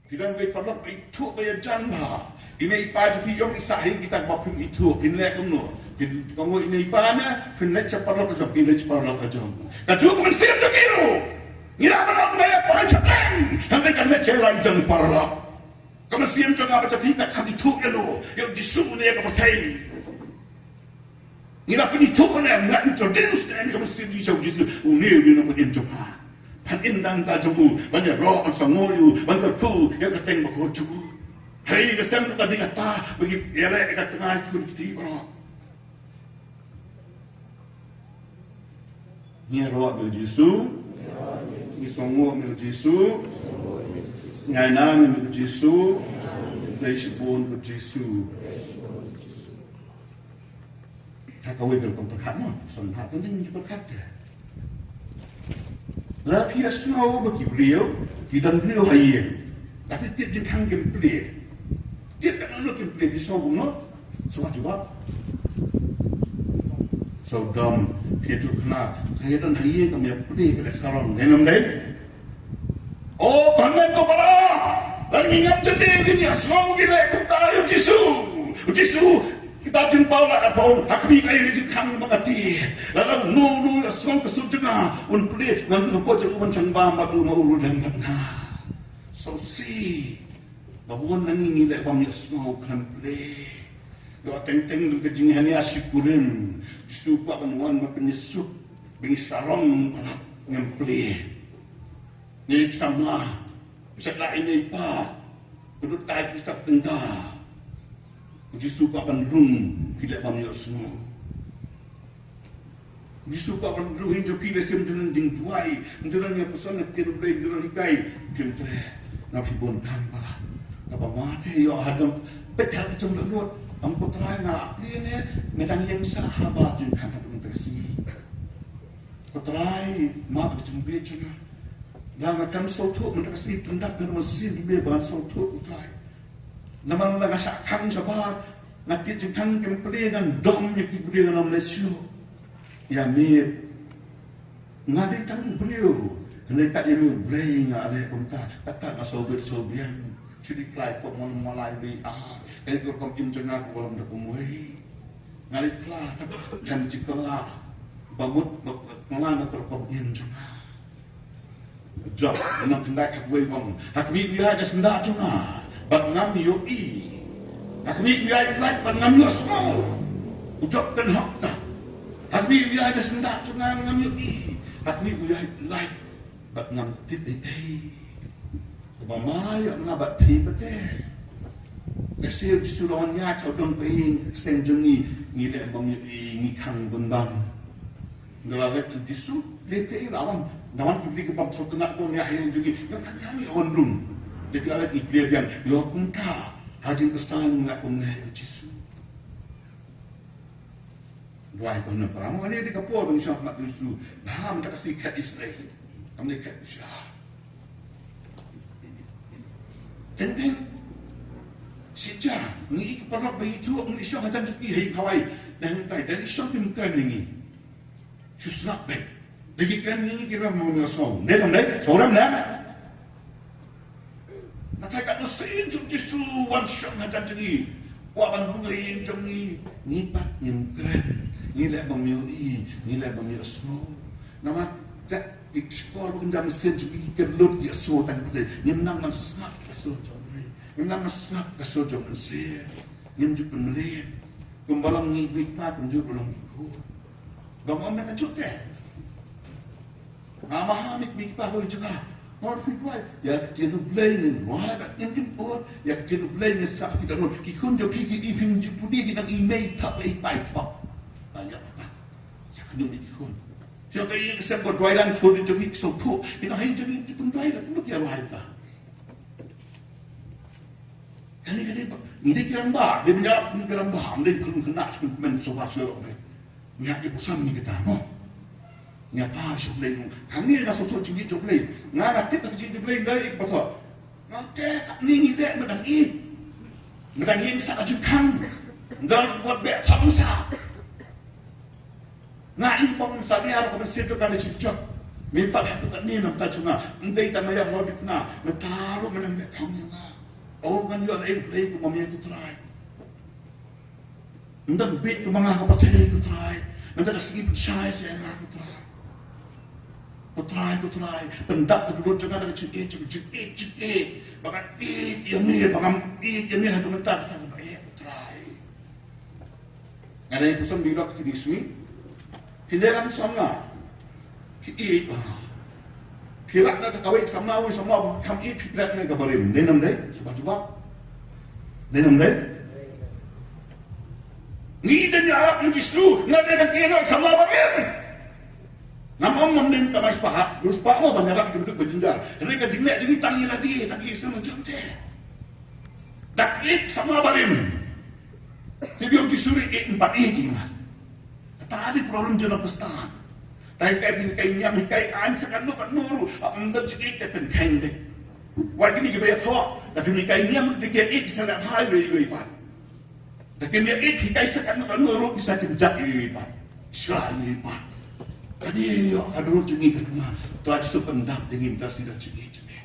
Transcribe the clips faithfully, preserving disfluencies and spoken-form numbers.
Phi don ba i paralok ba ithuh ba ïajan bha. I mei i pa jong phi ïoh i sah hi kita ba phin ithuh, phin leh kumno? Phin kohnguh i mei i pa ne phin leit sha paralok ka jong, phin leit sha paralok ka jong. Kajuh ka mynsiem jong ngi ruh. Ngi lah ban ong ba ïa paralok sha teng, hynrei kan leit sha ïa la i jong i paralok. Ka mynsiem jong nga bad jong phi ka kham ithuh ïa no, ïa u Jisu ne ïa ka pyrthei. Ngi la pynithuh ne, ngi la introduce ne ka mynsiem jong u Jisu, une u dei u nongpynim jong nga. Phan im da ka bynta jong u, ban ïaroh, ban sngewnguh ïa u, ban kyrkhu ïa ka kyrteng bakhuid jong u. Hei, ka sem ka ding kata ba ngi ïaleh ïa ka tnga ki khun ki kti baroh. Ngi ïaroh ïa u Jisu, ngi sngewnguh ïa u Jisu, ngi ainam ïa u Jisu, ngi shibun ïa u Jisu. Ha kawei ka rukom pyrkhat mo, sngewbha tang dei ka pyrkhat te. Lada phi ïohsngew ba ki briew ki don briew ha ïing, lada phi tied jingkhang kim plie. Tied katno kim plie, phi sngew kumno? Sngewbha jubab. Sngewdom, phi ïathuh khnang, ka ïa don ha ïing kam ïa plie ka leh sarong, dei ne ym dei? O, pynban ko para, lada ngi ngam jylliew ngin ïa sngew ki leh kumta ïa u Jisu. U Jisu, kitab jingpaw la paw, ha khmih ka ïing jingkhang ba nga tied. Lada uno uno u ïa sngew ka sur jong nga, un plie, ngan ïoh ka poi jong u ban shong bam bad u, ma u ruh dem bad nga. Sngewsih ba bun na ngi ngi leh bym ïohsngew khlem plie. Ïoh teng teng ruh ka jingïaid ïa shi kurim. U Jisu u kwah ban wan ban pynïasuk ba ngi sarong palat, ngim plie. Ngi samla, phi shet la ïa i mei i pa, phi dut kai, phi shet tyngka. U Jisu u kwah ban rung, phi leh bym ïohsngew. U Jisu u kwah ban rung ha ïing jong phi, leh sim jingduwai, jingduwai ïa ka person, ïa ka ktien U Blei, jingduwai hikai, phim treh. Nga phi bun kham palat. Kaba ma te ïoh hadong, peit ha ka jong ka lut, ong ko Trai nga la plie ne, me dang ïeng sah haba jingkhang ha ka jong ka sngi. Ko Trai, map ïa ka jingbieit jong nga. Nga, nga khlem sngewthuh mynta ka sngi, pyndap ïa nga mynsiem jingbieit ba ngan sngewthuh, ko Trai. Namar nga shah khang shabar, nga tied jingkhang kim plie, ngan dom ïa ki briew, ngan ym leh shuh. Ïa me, nga dei tang u briew, hynrei kat ïa me U Blei nga leh kumta, kata nga sngewbit sngewbiang. Shu dei klai pop mon mon lai wei ar, ka dei ka rukom im jong nga ka wallam da kumwei. Nga dei kla ka dang jingkla ba mut ba kla na ka rukom im jong nga. Job, nang khyndai khatwei u ong, ha khmih u ïaid da syndah jong nga bad ngam ïohi. Ha khmih u ïaid lait bad ngam ïohsngew. U Job kan hok ta. Ha khmih u ïaid da syndah jong nga ngam ïohi. Ha khmih u ïaid lait bad ngam tip ei ei. Kaba ma ïa nga bad phi pat te. Lehse u Jisu u la wan ïaid sha u don phi, seng jong ngi, ngi leh bym ïohi, ngi khang bun bam. Nga la leh u Jisu, leh phi la wan. Nga wan phi ka bam suk kena bun ïa ha ïing jong ngi. Nga khang ïa wan rung. Leh phi la leh ngi phi biang. Ïoh kumta. Ha jingpyrsad ngi la kumne ïa u Jisu. Duwai ko na para mo ne de ka por ban shah mat Jisu. Ba mynta ka sngi khat Israel. Kam ne khat Israel. Teng teng. Shisha ngi i paralok ba ithuh ngi shong ha jan jong ki ha i khawai. Nangtai da ngi shong tim kan ngi. Shu sngap beit. Da ki kren ngi ki ram mo song. Ne ram ne. Song ram ne. Nga tharai katno sien jong u Jisu wan shong ha jan jong ngi. Kwah ban rung ha ïing jong ngi. Ngi pat ngim kren. Ngi leh bym ïohi. Ngi leh bym ïohsngew. Namar te ki shkor ba kynja mynsiem jong ngi ki lut ïa sngew tang pat te. Ngim nang ban sngap ka sur jong ngi. Ngim nang ban sngap ka sur jong mynsiem. Ngim ju pynlong. Kumba long ngi bit pat kumjuh ba long ngi khun. Ba ngam na ka jut te. Nga ma ha mik mik pa ko jnga. Nor phi duwai. Ïa ka ktien U Blei ngin duwai bad ngin ïoh. Ïa ka ktien U Blei ngin sah ki dohnud. Ki khun jong phi ki i phim ju pudi ki dang i mei thap lei pai thap. Ba ïa pa. Sa ka jong ki khun. Ïa ka ïing sem ko duwai lang khun jong phi ki sngewthuh. Ki dang hai jong phi ki pynduwai la tunduk ïa duwai pa. Kane kane ba ngi dei ki rangbah, dei ban ïarap kum ki rangbah, ym dei kum khynnah shu kmen sngewbha shu ïarap. Ngi hap ïa pyrshang ngi kita mo. Ngi ïa ta sha U Blei mo. Hangne nga sngewthuh jingïeit jong U Blei. Nga nga tip ka jingïeit jong U Blei nga ïeit ba thoh. Nga te katne ngi leh ma dang ïeit. Ma dang ïeit sa ka jingkhang. Nga wat beh thang sa. Nga i bang sa dia ka mynsiem jong ka ne shu jop. Me pat ha ka ne na bynta jong nga. Ym dei tang ma ïa hoi bit na. Mynta ruh me nang beh thong ïa nga. O ngan ïoh na ei u Blei kum ma me ko Trai. Ym don bit kum ma nga ha ka pyrthei ko Trai. Mynta ka sngi pynshai sa ïa nga ko Trai. Ko Trai, ko Trai. Pyndap ka dohnud jong nga da ka jingïeit, jingïeit, jingïeit. Ba ngan ïeit ïa me, ba ngan ïeit ïa me ha ka bynta kata kaba eh ko Trai. Nga dei person bi lok kini sngi. Phi dei lang samla. Phi ïeit ba. Phi rat na kawei samla, wei samla, kham ïeit phi rat na ka barim. Dei nam dei, shuwa shuwa. Dei nam dei. Ngi dei ïarap ïa u Jisu, nga dei ban ïeit na samla barim. Ngam ong ngam ning ka mai spah, u spah mo ban ïarap ïa u duk ba jynjar. Dei ka jingleh jong ngi tang ïa lade, tang ïa seng jong te. Dak ïeit samla barim. Te biang ki suri ïeit ym pat ïeit ïa nga. Kata dei problem jong u Khristan. Te hikai phi hikai niam hikai aiñ sa katno katno ruh. Ym don jingïeit te pynkheiñ dei. Wat kine kiba ïathoh. Te phi hikai niam te ki ïeit sa leh bha iwei iwei pat. Te kin ïeit hikai sa katno katno ruh ki sa kynjat iwei iwei pat. Shra iwei iwei pat. Kane ïoh ka dur jong ngi ka duna. Trai Jisu pyndap ïa ngi mynta shisha jingïeit jong ngi.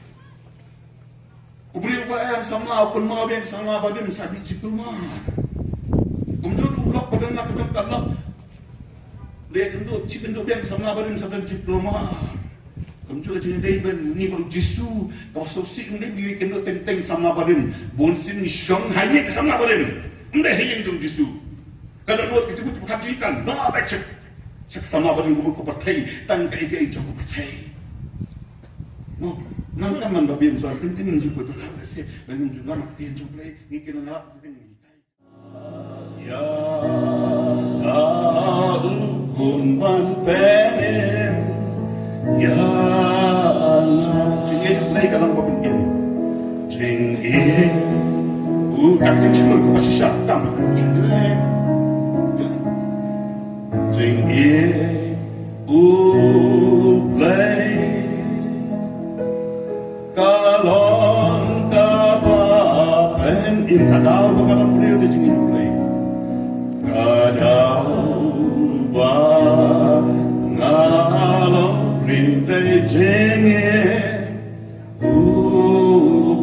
U briew uba ïeng samla, u kynmaw biang samla barim sa dei jingkulmar. Kumjuh u lok ba don na ka jong ka lok. Dei kynduh, shi kynduh biang samla barim sa don jingkulmar. Kumjuh jingdei ban ngi bad u Jisu, kaba sngewsih ym dei ngi kynduh teng teng samla barim. Bun sien ngi shong ha ïing samla barim. Ym dei ha ïing jong u Jisu. Ka dohnud ka jingmut ka jingkhan, no action. Sha ka samla barim ka mut ka pyrthei, tang kaei kaei jong ka pyrthei. Mo, nang ka man ba biang sa, teng teng ngi ju ko to ka se, ba ngi ju ngam ka ktien jong Blei, ngi ki nang rap teng teng ngi. Ïa la u khun ban penin, ïa la jingïeit Blei ka long ba pynïeng. Jingïeit u kat jingshukor ba shisha kam. Jingïeit u Blei ka long kaba pynïeng, ka daw ba nga long briew da jingïeit u Blei. Ka daw ba nga long briew da jingïeit u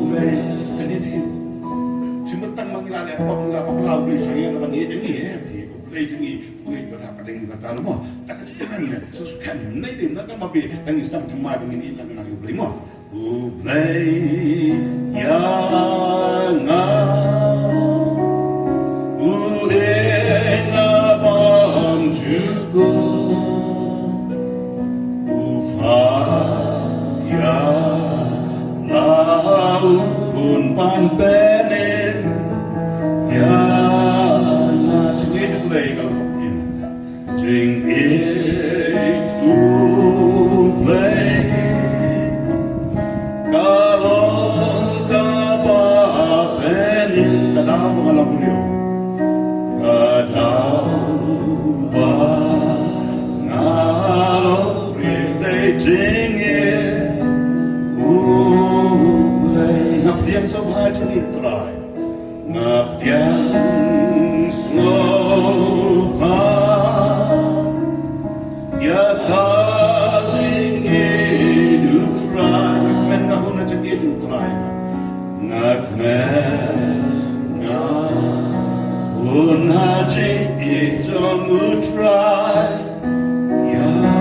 Blei. Kane dei. Shi mynta ma ngi la leh pop, ngi la pop la u Blei sa ïa nga ban ïeit ïa ngi, eh. U Blei jong ngi u ïeit bad hapdeng ngi bad ta mo. Ta ka jingkhan ne. Sus kan ne dei na ka ma bi, ka ngi sdang thymmai ba ngin ïeit na ka U Blei mo. U Blei ïa nga, u ïeit na bymjukut. U Kpa ïa la u khun ban penin ïa la. Jingïeit u Blei ka long ba pynïeng. Jingïeit u Blei ka long kaba pynïeng. Ka daw ba nga long briew, ka daw ba nga long briew dei jingïeit u Blei. Nga pdiang sngewbha jingïeit Trai. Nga pdiang sngewbha ïa ka jingïeit u Trai. Nga kmen nga hun ha jingïeit u Trai. Nga kmen nga hun ha jingïeit jong u Trai. Ïa nga.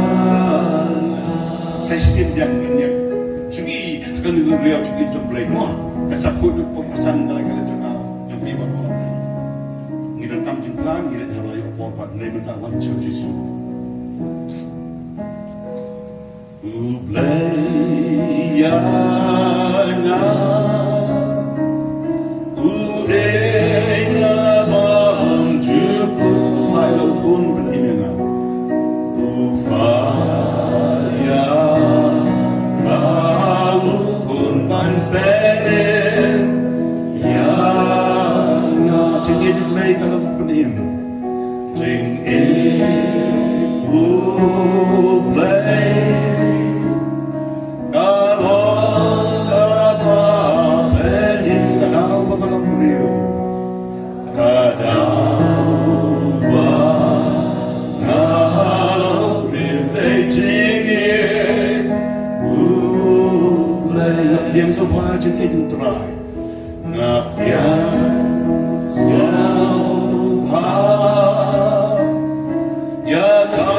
Sa shisien biang ngin ïa jngi ha ka nongrim jong ngi jong Blei mo. Ka sa kut u pop asan da ka jong nga jong ngi baroh. Ngi donkam jingpyrshang, ngi donkam jingpyrshang ïa u pop bad ngi mynta wan sha Jisu. U Blei ïa nga. U dei na bymjukut. U Kpa ïa la u khun ban im ïa nga. U Kpa ïa la u khun ban penin ïa nga. Jingïeit u Blei ka long ban im. Jingïeit u Blei ka long Wa jingïeit u Trai. Nga pdiang sngewbha ïa ka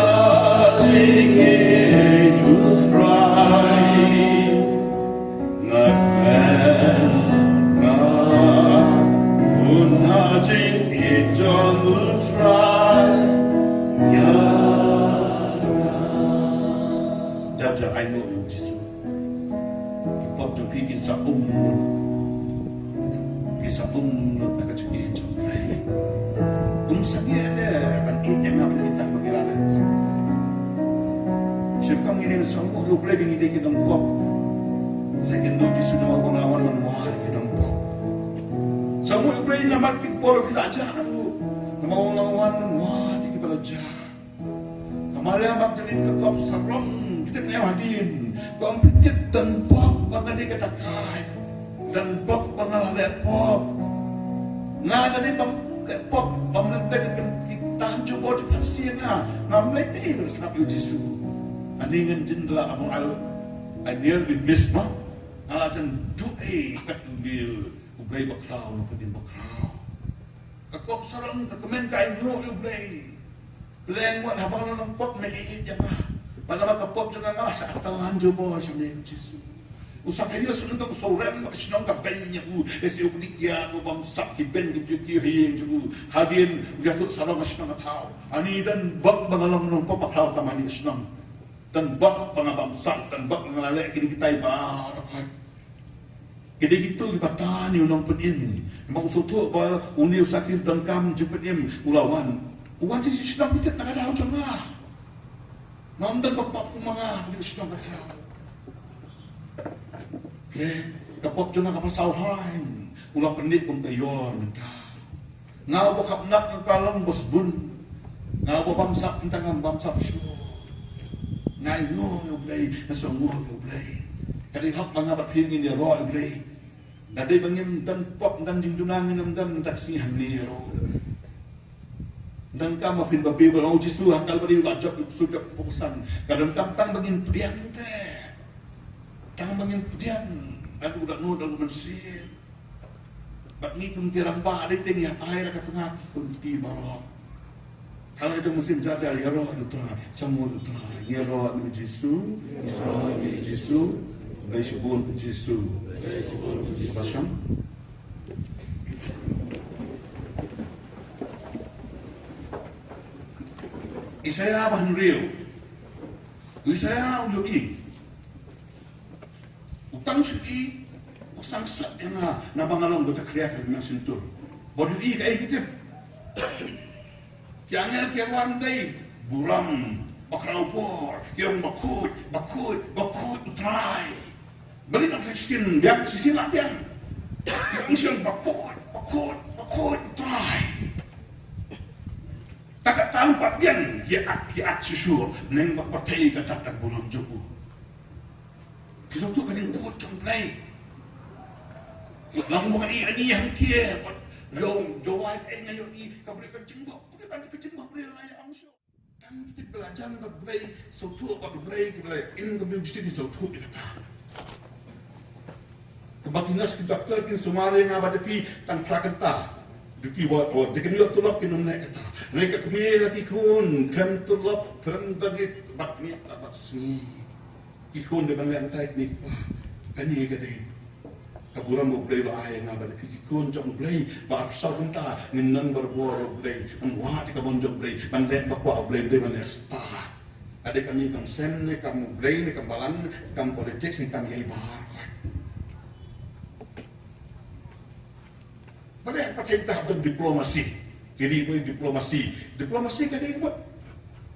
jingïeit u Trai. Nga kmen, nga hun ha jingïeit jong u Trai. Ïa. Jap jap ai nguh ïa u Jisu. Ki pop jong phi kin sa um lut. Kin sa um lut na ka jingïeit jong U Blei. Um sangeh leh ban ïeit ïa nga phi tang ba ki la leh. Shisha kam ngi dei ban sngewthuh ïa U Blei ba ngi dei ki nongpop. Sa ïakynduh Jisu namar ba nga wan ban wad ïa ki nongpop. Sngewthuh ïa U Blei namar ki por phi la jah ruh. Namar ba nga wan ban wad ïa kiba la jah. Ka Maria Magdalin ka kop sarong, kita kane hadien. Kong pitit, don bok ba nga dei kata kai. Don bok ba nga la leh pop. Nga da dei bym leh pop, bym leh pop ki tan jubor di Pharisi nga. Ngam leh dei ban sngap ïa u Jisu. Ani ngan jin la among ai, ai niel bi mis ma. Nga la jan duh ei kat u niel. U Blei ba khraw, u Blei ba khraw. Ka kop sarong, ka kmen ka ai nguh ïa U Blei. Blei wat haba nga long pop me ïeit ïa nga. Ba namar ka pop jong nga nga sa kata han jubor sha me Jisu. U Sakhaïos u nongtong sawrem ka shnong ka beiñ ïa u. Ïa u kdie kiad u bam sap ki beiñ ki ju ki ha ïing jong u. Hadien u ïathuh sarong ka shnong ka thaw. Ani don bok ba nga long nongpop ba khraw tam ani ka shnong. Don bok ba nga bam sap, don bok ba nga la leh kine kitai baroh. Ki dei kito kiba tan ïa u nongpynim. Namar u sngewthuh ba une u Sakhaïos donkam jingpynim, u la wan. U wan shisha shnong pitit na ka daw jong nga. Ngam don ba pop kum ma nga ha kane ka shnong ka thaw. Ka pop jong nga kaba saw hain. U la pyndep kum ka ïor mynta. Nga uba khapnap nga ka long ba sbun. Nga uba bamsap tang ngam bamsap shuh. Nga ïoh ïa U Blei, nga sngewnguh ïa U Blei. Ka dei hok ba nga bad phi ngin ïaroh ïa U Blei. Nga dei ba ngim don pop, don jingduna ngin ym don, don sngi hangne ïaroh. Donkam ba phin ba phi ba long Jisu ha Kalbari ba jop ïa u ksuid ka puksan. Ka donkam tang ba ngin pdiang te. Tang ba ngin pdiang. Ka dei u da nud da u mynsiem. Bad ngi kum ki rangbah dei te ngi ai da ka tnga ki khun ki baroh. Ka la ka jong mynsiem jada ïaroh ïa u Trai, sngewbha ïa u Trai, ïaroh ïa u Jisu, ïaroh ïa u Jisu, Blei shibun ïa u Jisu. Ba shong. Isaïah ba hynriew. Isaïah u ïohi. U tang shu i, u sngewsih ïa nga, naba nga long ba jakhlia ka nang shyntur. Bad u i kaei ki tip. Ki angel ki wan dei, burom, ba khraw bor, ki ong bakhuid, bakhuid, bakhuid u Trai. Balei nang shisien, biang shisien la biang. Ki ong shisien bakhuid, bakhuid, bakhuid u Trai. Te katta pat biang, ki at, ki at shisha, neng ba pyrthei ka dak ka burom jong u. Ki sngewthuh ka jingkhuid jong U Blei. Long ba i ani hangtie, bad ïoh jowai ka nga ïoh i ka Blei ka jingbok, ka Blei ka jingbok Blei la ïa ong shuh. Tang ki tip ba la jan bad U Blei, sngewthuh bad U Blei, ki Blei, in ka Blei jingsngewthuh ïa kata. Kaba ki nurse ki doktor kin sumar ïa nga bad ïa phi tang phra kynta. Dei ki wat wat, dei kin ïoh tulop kin ym leh kata. Hynrei ka kmie la ki khun, khlem tulop, khlem dagit, bad miet bad sngi. Ki khun dei ban leh kumtai kmie kpa. Kane ka dei ka burom U Blei ba ai ïa nga bad ïa phi ki khun jong U Blei. Ba arphew saw kynta ngin nang barabor U Blei. Ban wad ïa ka mon jong U Blei. Ban leh ba kwah U Blei, U Blei ban leh stad. Ka dei kam ïa kam sem ne kam U Blei ne kam balang, kam politics ne kam ïa i bar. Balei ha pyrthei te hap don diplomacy? Ki dei ba diplomacy. Diplomacy ka dei ba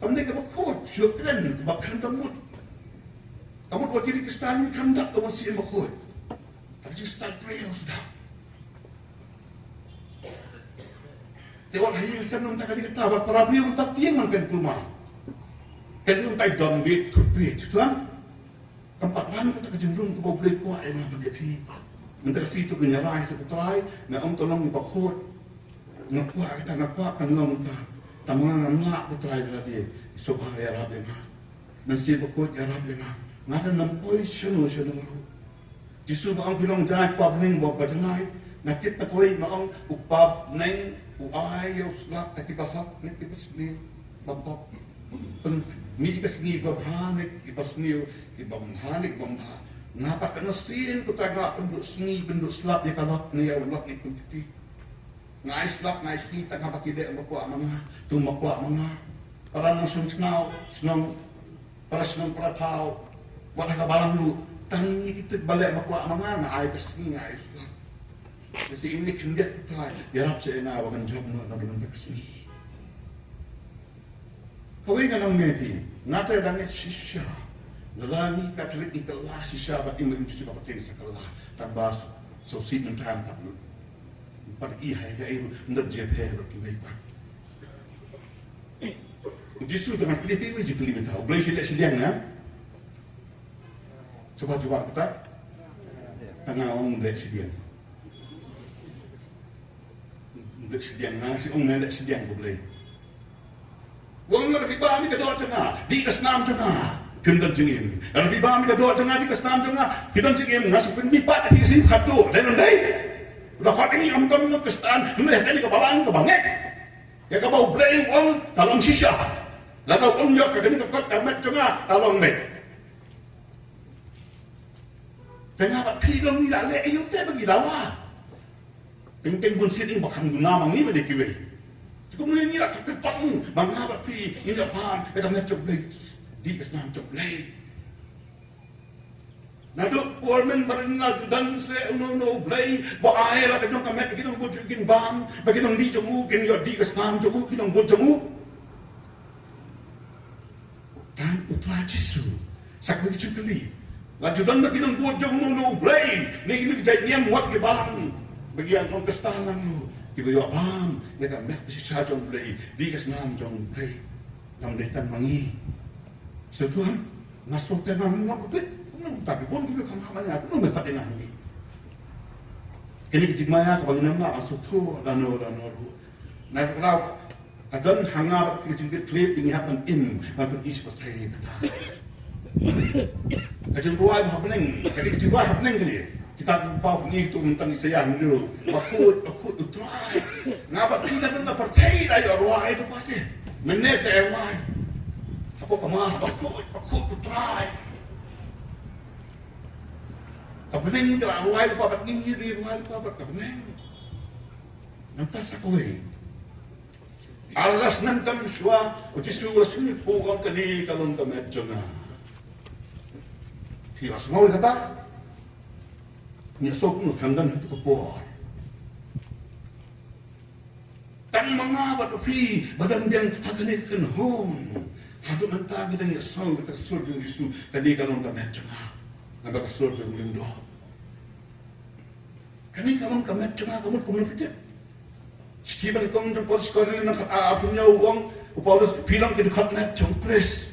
kam dei kaba khuid, shuh kren, kaba kren ka mut. Ka mut ba ki dei Khristan, kam dap ka masi bakhuid. Ka dei style prayer suda. Te wat ha ïing sem nang ta ka dei kata, wat para briew nang ta tieng nang ken pluma. Ka dei nang ta i dom bit, thut bit, tuan. Kam pat wan kata ka jingrung kaba U Blei kwah ïa nga bad ïa phi. Mynta ka sngi to ngin ïarai sha U Trai, nga ong to long iba khuid. Nga kwah kata, nga kwah kan long ta. Tang ma nga ngam lah, U Trai da lade. Sngewbha ïarap ïa nga. Mynsiem Bakhuid ïarap ïa nga. Nga da nym poi shano shano ruh. Jisu ba ong, phi long janai u Kpa bneng ba, ba janai. Nga tip ta kawei, ba ong u Kpa bneng u ai ïa u slap ïa kiba hok ne kiba sniew. Ba pop. Pynmih ïa ka sngi ba bha ne kiba sniew, kiba bha ne kiba bha. Nga pat katno sien ko Trai nga pynduh sngi pynduh slap ïa ka lok ne ïa u lok ne kum kti. Nga ai slap, nga ai sngi tang haba ki leh ba kwah ma nga, tu ba kwah ma nga. Para nongshong shnong, shnong, para shnong para thaw, wat ha ka balang ruh, tang ïa kito ba leh ba kwah ma nga, nga ai ka sngi, nga ai slap. Lehse ine i khyndiat ko Trai, ïarap sha nga ba ngan jop noh na ka bynta ka sngi. Kawei ngan ong ïa phi, nga te dang shisha. Lada ngi Katholik ngi kylla shisha bad ngi ym ju shisha ba pateng sa kylla. Tang ba shisha mynta pat lut. Pat i hai ka i ndat je pher bad kiwei pat. U Jisu te ngan kylli phi, wei ji kylli mynta. U Blei shi leh shiliang na? Cuba, cuba kata. Tang nga ong leh shiliang. Leh shiliang, nga shu ong leh shiliang ko Blei. U ong lada phi bam ïa ka doh jong nga, dih ka snam jong nga, phim don jingim. Lada phi bam ïa ka doh jong nga, dih ka snam jong nga, phi don jingim. Nga shu pynmih pat ïa phi ka sngi khatduh, dei ne ym dei? Lada khot ïa ngi kum ka Khristan, hynrei ha kane ka balang kaba ngeit, ïa kaba U Blei u ong ka long shisha. Lada u ong ïoh ka kane ka kot ka met jong nga, ka long met. Te nga bad phi long ngi la leh aïu te ba ngi dawa? Teng teng bun sien ba kham duna ma ngi bad ïa kiwei. Te kumno ngi la kyrpad ba nga bad phi ngin ïa pan ïa ka met jong U Blei, dih ka snam jong U Blei. Naduh por mynba ri la ju don seh uno uno U Blei ba ai la ka jong ka met ba ki nongbud jong ngi kin bam, ba ki nongdih jong u kin ïoh dih ka snam jong u, ki nongbud jong u. Tang U Trai Jisu. Sa kawei ka jingkylli. La ju don ma ki nongbud jong uno uno U Blei, ne kine ki jait niam wat ki balang, ba ki ïa long Khristan lang ruh, kiba ïoh bam ïa ka met ba shisha jong U Blei, dih ka snam jong U Blei. Ngam dei tang ma ngi. Sngewthuh, nga sngewthuh, nga ngam kpit. Ngam ta ki bun ki kham kham ïa, ngam kpit ïa ngi. Kine ki jingmaïa kaba ngin ym lah ban sngewthuh da no da no ruh. Na ka daw ka don ha nga bad ka jingkitkhlieh, ngi hap ban im, ban pyni sha pyrthei kata. Ka jingrwai ba ha bneng, ka dei ka jingrwai ha bneng kane. Kita ki paw ngi tu mynta ngi sa ïa hynriew. Bakhuid, bakhuid U Trai. Nga bad phi na ka pyrthei da ïa rwai tu pat te. Mynne ka rwai. Hapoh ka mass bakhuid, bakhuid U Trai. Ka bneng da rwai tu pat, ngi ngi rwai tu pat ka bneng. Nangta sa kawei. Arlas nangta mynshuwa, u Jisu u la sngewthuh ong kane ka long ka met jong nga. Phi la sngew ïa kata? Ngi sngew kumno tang don hato ka por? Tang ma nga bad phi ba don biang ha kane ka kynhun. Haduh mynta ngi dang ïa sngew kata ka sur jong u Jisu, kane ka long ka met jong nga. Nangta ka sur jong u lyngdoh. Kane ka long ka met jong nga, ka mut kumno phi tip? Stephen kong jong Paulus Korinth nang khat ar phew hynñiew u ong u Paulus, phi long ki dkhot met jong u Khrist.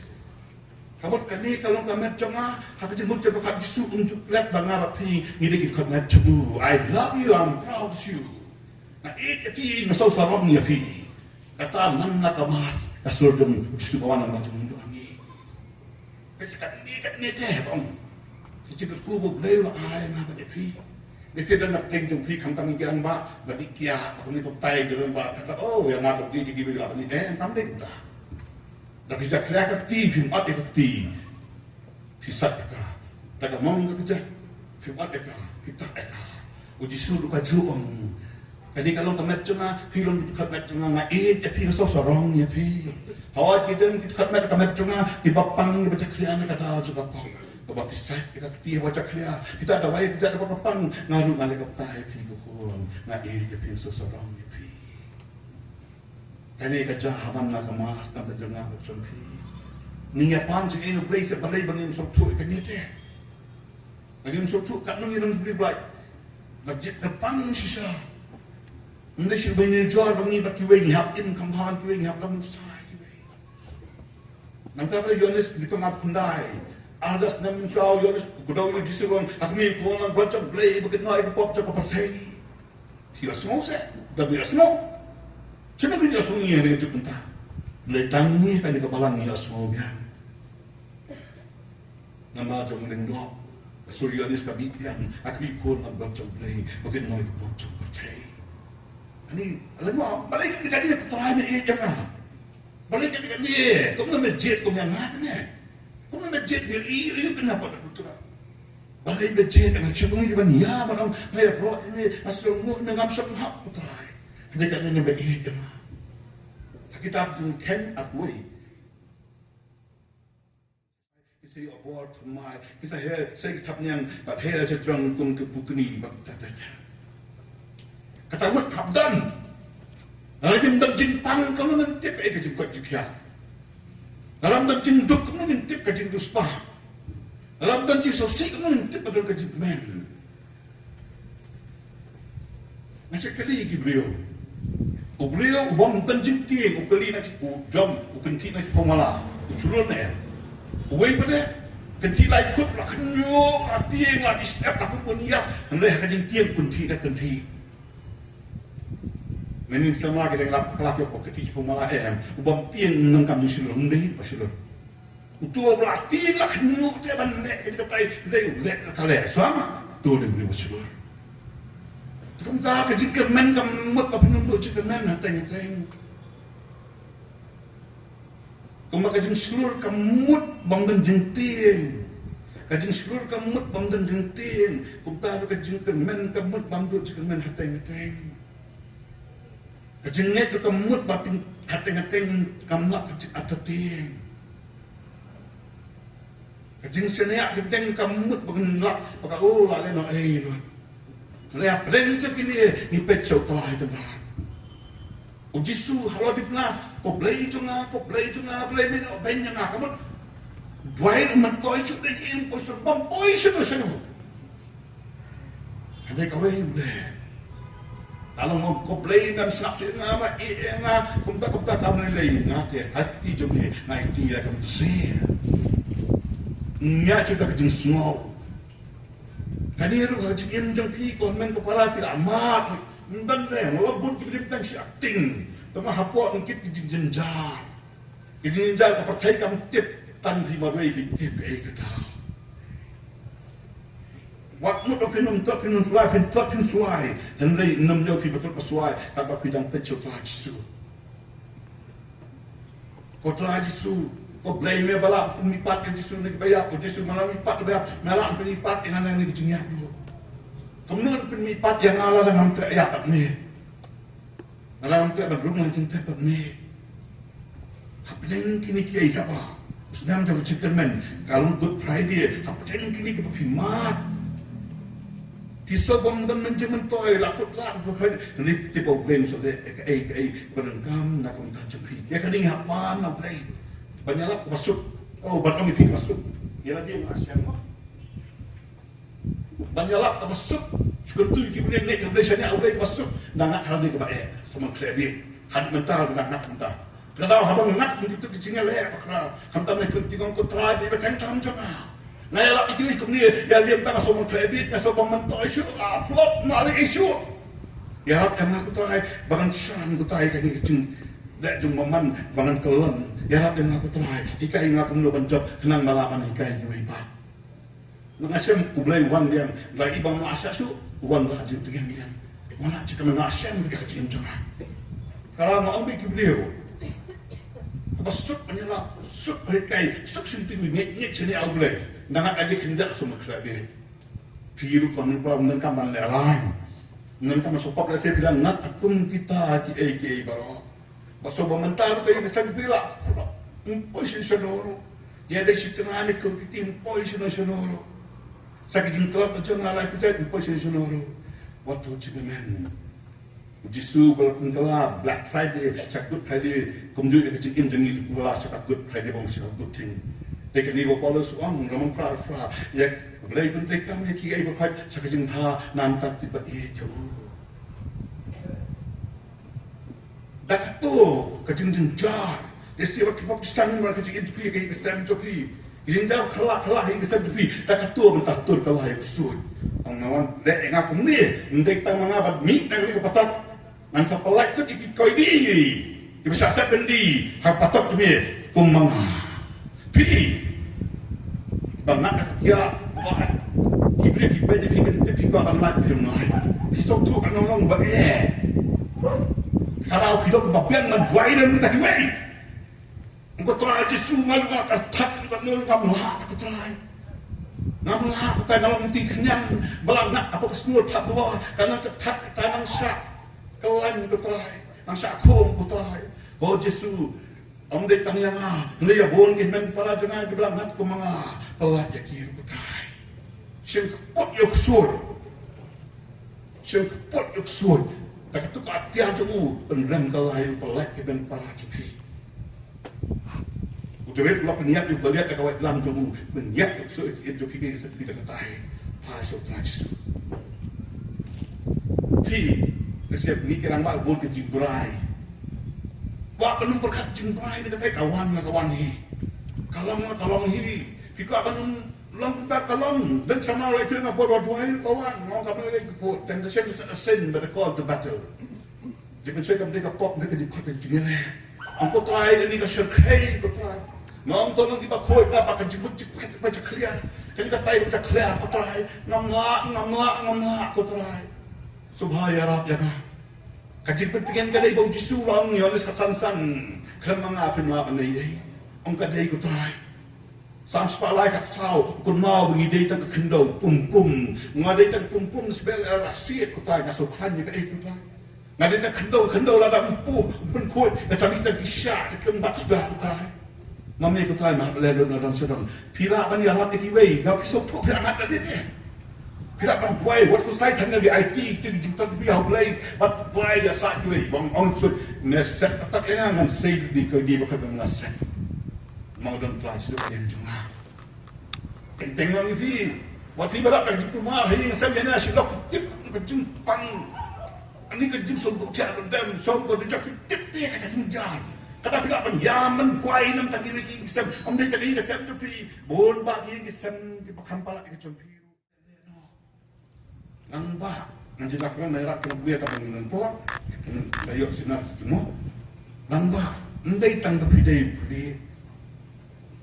Ka mut kane ka long ka met jong nga, ha ka jingmut jong ka Jisu um ju klet ba nga bad phi ngi dei ki dkhot met jong u. I love you, I'm proud of you. Nga ïeit ïa phi, nga sngewsarong ïa phi. Kata man la ka mass, ka sur jong u Jisu ba wan nang ba jong u ngi. Peit sa katne katne te ba ong. Ki jingkyrkhu ba U Blei u la ai nga bad ïa phi. Lehse don na pdeng jong phi khamtam ngi kiang ba, ba dih kiad, ba ngi baptais, don ba kata, oh, ïa nga to ki jingkyrkhu ba ngi, eh, kam dei kumta. Da phi jakhlia ka kti, phim ot ïa ka kti. Phi sait ïa ka. Da ka mong ka kjat, phim ot ïa ka, phi tah ïa ka. U Jisu ruh ka ju ong. Kane ka long ka met jong nga, phi long ki dkhot met jong nga, nga ïeit ïa phi, nga sngewsarong ïa phi. Hawei ki don ki dkhot met, ka met jong nga, kiba pang, kiba jakhlia na ka daw jong ka pop. Kaba phi sait ïa ka kti haba jakhlia, kita dawai, kita dawai ba pang, nga ruh nga leh kata ïa phi ko khun, nga ïeit ïa phi, nga sngewsarong ïa phi. Kane ka jia ha man la ka mass, tang ka jong nga bad jong phi. Ngi ïa pan jingïeit U Blei sa balei ba ngim sngewthuh ïa kane te. Ba ngim sngewthuh katno ngi nang Blei Blai. Ba jied kyrpang shisha. Ym dei shu ba ngin jor ba ngi bad kiwei ngi hap im kham bha, kiwei ngi hap lam sa kiwei. Nangta ba Ïoannis lynnong arphew khyndai. Ardas na mynshuwa Ïoannis, ku daw ïa u Jisu ong, ha kmie ko nang bad jong Blei ba kin ai ka pop jong ka pyrthei. Phi ïohsngew se, da phi ïohsngew. Shano phi ïohsngew ïa kane ka juk mynta? Lei tang ngi kane ka balang ïohsngew biang. Namar jong lyngdoh. Suryonis ka mih biang, ha ka khun lam dom jong U Blei, ba kin noi ka pop jong ka pyrthei. Ani, lano, balei kane kane ka trai ne ïa nga? Balei kane kane? Kumno me jied kum ïa nga kane? Kumno me jied ïa i, i kane pat ka trai? Balei me jied ïa nga, shu kum ïa ban ïa, ban ong, nga ïa bro, ne, nga shu ngu, ne ngam shu hap ka trai. Kane kane ne me jied ïa nga. Ha kitab jong Ken Atwei. Ki sa ïoh bor thymmai, ki sa heh, sa ïoh thapniang, bad heh sa jrong kum ki bukni bad tatanya. Kata mut hap don. Lada kim don jingpang, kam don tip ei ka jingkoit jingkhiah. Lada don jingduk, kam don tip ka jingduk spah. Lada don jingsngewsih, kam don tip ka don ka jingkmen. Nga sa kylli ki briew. U briew u bym don jingtieng, u kylli na u jom, u kynthih na ki pawmala, u shlur ne em. Uwei pat de, kynthih lai kut la khynñiuh, la tieng, la disep, la kut bun ïap, hynrei ha ka jingtieng kynthih na kynthih. Mynnin shlama ki dang lap, ka lap ïoh ka kynthih ki pawmala em, u bym tieng nang kam jingshlur, ym dei ba shlur. Uto ba la tieng la khynñiuh te ban leh ka jingkyrkhu, dei u leh ka leh, sngewma uto dei u leh ba shlur. Te kumta ka jingkyrmen ka mut ba phin ym duh jingkyrmen hateng hateng. Kumba ka jingshlur ka mut bym don jingtieng. Ka jingshlur ka mut bym don jingtieng. Kumta ka jingkyrmen ka mut bym duh jingkyrmen hateng hateng. Ka jingngeit ka mut ba teng hateng hateng kam lap ka jingartatien. Ka jingshaniah ka dang ka mut ba kan lap ba ka, oh, la leh noh ei noh. Leh hapdeng jong kine ngi peit sha U Trai Kynrad. U Jisu halor diengphna, ko Blei jong nga, ko Blei jong nga, balei me ïoh beiñ ïa nga, ka mut. Duwai, ym myntoi shuh de, ym poi shuh, bym poi shuh, shuh. Hynrei kawei u leh. Ka long, ko Blei, mem sngap shuh ïa nga, ma ïeh ïa nga, kumta kumta kam lei lei ïa nga te, ha kti jong me nga ïa kti ïa ka mynsiem. Ïa kata ka jingsngew. Kane ruh ha ka jingim jong phi, ko hynmen ko para, phi la mad. Ym don leh, nga la bud ki blim tang shi acting. Tangba hapoh ng kit ki jingjynjar. Ki jingjynjar ka pyrthei kam tip, tang phi marwei phi tip ei kata. Wat mut ba phin ym tlot phin ym swai, phin tlot phin swai. Hynrei ym ïoh phi ba tlot ba swai, katba phi dang peit sha U Trai Jisu. Ko Trai Jisu, ko Blei me ba la pynmihpat ïa Jisu na kiba ïap, ko Jisu me la mihpat kiba ïap, me la pynmihpat ïa nga na ki jingïap ruh. Kumno pynmihpat ïa nga lada ngam treh ïap bad me? Lada ngam treh ban rung lang jingtep bad me. Hapdeng kine kiei kiei ba u snem jong ka jingkyrmen, ka long Good Friday, hapdeng kine kiba phi mad. Phi sngewbha ban don jingmyntoi, la kut la Good Friday. Kane te ba U Blei un sa leh kaei kaei ba donkam na ka bynta jong phi. Ïa kane ngi hap pan na U Blei. Ban ïalap kaba suk. Oh, ban ong ïa phi kaba suk. Ïa la dei ma shem ma. Ban ïalap kaba suk. Shu kyntu ïa ki briew ne ka Blei shaniah, U Blei kaba suk. Nang ngat ha lade kaba eh. Sngewbha khleh beit. Haduh mynta nang ngat mynta. Ka daw haba ngat mynta ki jingïaleh bakla. Khamtam ne kyntu ong ko Trai, dei ba khein tam jong nga. Nga ïalap ïa ki kumne, ïa lem tang sngewbha khleh beit, nga sngewbha myntoi shuh, ah, flop, mali shuh. Ïarap ïa nga ko Trai, ba ngan shan ko Trai kane ka jing, dei jong ma man, ba ngan kyllon. Ïarap ïa nga ko Trai, hikai nga kumno ban jop, khnang ba lah ban hikai kiwei pat. Nga shem U Blei u wan biang, la i ba nga shah shuh, u wan la jingtngen biang. Wan la jingkmen, nga shem ka jingim jong nga. Ka la nga ong beit ki briew. Ba suk ban ïalap, suk ban hikai, suk shyntur ngeit ngeit shane U Blei. Nang nga ka dei khyndiat sngewbha khleh beit. Phi ruh ko hynmen ko para, ym donkam ban lehraiñ. Ym donkam ban sngewpop lehse phi la ngat ha kum kita kiei kiei baroh. Ba sngewbha mynta ruh ka ïing ka sem phi la. Ym poi shuh shano ruh. Ïa dei shi tnga ne kum kiti ym poi shano shano ruh. Sa ka jingtlot ka jong nga lai phi jait ym poi shano shano ruh. Wat tu jingkmen. U Jisu ba la pynkylla Black Friday sha Good Friday, kumjuh ïa ka jingim jong ngi la pynkylla sha ka Good Friday, bym sha ka Good Thing. Te kane ba Paulus u ong, Rom phra phra, ïa Blei pyntreikam ïa kiei ba pait sha ka jingbha na ka bynta kiba ïeit ïa u. Da kato ka jingjynjar, te shu wat ki pop ki san ba ka jingim jong phi, ka ïing ka sem jong phi. Ïa da ba khlak khlak ïa ka sem jong phi, da kato mynta tur ka la ïa u suit. Ong nga wan leh ïa nga kumne, ym dei tang ma nga bad mih na kane ka patat. Ngan sa pynlait lut ïa ki koidi, kiba shah set byndi ha patot jong me kum ma nga. Phi ba ngat ha ka kiad, ba Ban lait phi ym lait. Phi sngewthuh ka nonglong ba eh. Ka daw phi dok ba biang ngan duwai lem kita kiwei. Ko Trai Jisu, nga long ka thad, ka nong, ngam lah ko Trai. Ngam lah ko Trai, ngam ti khñiang ba la ngat hapoh ka sngur thad duwa, ka nang ka thad ka Trai, nang shah kyllain ko Trai, nang shah khum ko Trai. Ko Jisu, ym dei tang ïa nga, hynrei ïa bun ki hynmen para jong nga kiba la ngat kum ma nga, pynlait ïa ki ruh ko Trai. Shim kput ïa u ksuid. Shim kput ïa u ksuid. Da katu ka atiar jong u, pynrem ka lai u pynlait ki hynmen para jong phi. U David u la pynïap ïa u Goliath da ka waitlam jong u, pynïap ïa u ksuid ïa jong phi, ki sa phi da ka tai. Phai sha u Trai Jisu. Phi, ka sep ngi ki rangbah bun ka jingbrai. Kwah ban ym pyrkhat jingbrai na ka tai, ka wan la ka wan hi. Ka long la ka long hi. Phi kwah ban ym long kumta, ka long. Dang samla lai phi nga bor wa duwai ka wan. Ngong ka mai lai ka put. Then the sin is a sin, but the call to battle. Dei ban shai kam dei ka pop, dei ka dei ka dei ka dei. Ang ko Trai, kane ka shyrkhei ko Trai. Ngong to nang kiba khoi na ba ka jingmut jingphet ba jakhlia. Kane ka tai ba jakhlia ko Trai. Ngam lah, ngam lah, ngam lah ko Trai. Sngewbha ïarap ïa nga. Ka jingpyntngen ka dei ba u Jisu u la ong, Ïoannis khatsan san, khlem ma nga phim lah ban leh ei ei. Ong ka dei ko Trai. Salm spah lai khatsaw, u kynmaw ba ngi dei tang ka khyndew pum pum. Nga dei tang pum pum, sbel la siat ko Trai, nga sngewkhlaiñ ïa kaei ko Trai. Nga dei tang khyndew, khyndew lada ym pu, ym pynkhuid, nga sa dei tang ki shah, ki kynbat suda ko Trai. Ma me ko Trai, ma hap leh lut na dang sha dang. Phi lah ban ïarap ïa kiwei, nga phi sngewthuh phi lah ngat da dei te. Phi lah ban duwai, wat khuslai than ïa ki aiti, ki jingthan phi ha U Blei, bad duwai ïa sa kiwei, bang ong sut, me set attack ïa nga, ngan sei di ko di ba ka dang nga set. Mo dang Trai sut ïa jong nga. Teng teng lang ïa phi, wat phi ba dap ka jingkulmar, hi sem ïa na shi lok tip ka jingpang. Ani ka jingsngewthuh thiah ka dem, sngewthuh ka jingtip te ka jingjar. Ka da phi lah ban ïa man kwai nam ta ki wei ki sem, am dei ta ki sem tu phi, bun ba ki sem ki ba kham palat ki jong phi. Nang ba, nang jinak nang nang rak kena kuya ta ban nang por, nang dak ïoh sinar tu mo. Nang ba, ndei tang ta phi dei phi.